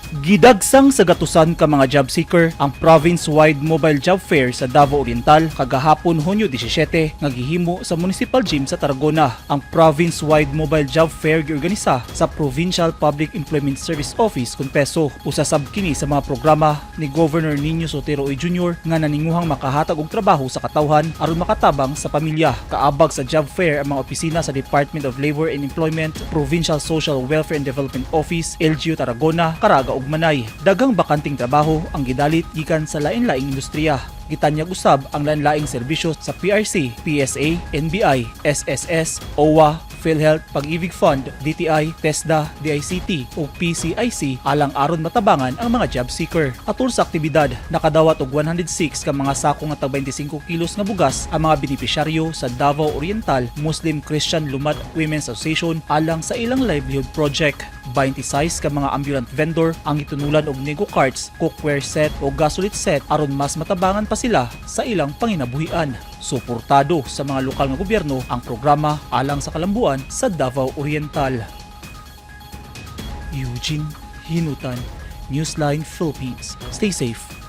Gidagsang sa gatusan ka mga job seeker ang province-wide mobile job fair sa Davao Oriental kagahapon, Hunyo 17, nga gihimo sa Municipal Gym sa Tarragona. Ang province-wide mobile job fair giorganisa sa Provincial Public Employment Service Office kun PESO. Usa sab kini sa mga programa ni Governor Niño Sotero Uy Jr. nga naninguhang makahatag og trabaho sa katawhan aron makatabang sa pamilya. Kaabag sa job fair ang mga opisina sa Department of Labor and Employment, Provincial Social Welfare and Development Office, LGU Tarragona, Caraga ug Manay. Daghang bakanting trabaho ang gidalit gikan sa lain-laing industriya. Gitanyag usab ang lain-laing serbisyo sa PRC, PSA, NBI, SSS, OWWA, PhilHealth, Pag-ibig Fund, DTI, TESDA, DICT ug PCIC alang aron matabangan ang mga job seeker. Atol sa aktibidad, nakadawat og 106 ka mga sako nga tag 25 kilos nga bugas ang mga benepisyaryo sa Davao Oriental Muslim Christian Lumad Women's Association alang sa ilang livelihood project. 26 ka mga ambulant vendor ang gitunulan og nego carts, cookware set o gasoline set aron mas matabangan pa sila sa ilang panginabuhian. Suportado sa mga lokal nga gobyerno ang programa alang sa kalambuan sa Davao Oriental. Eugene Hinutan, Newsline Philippines. Stay safe.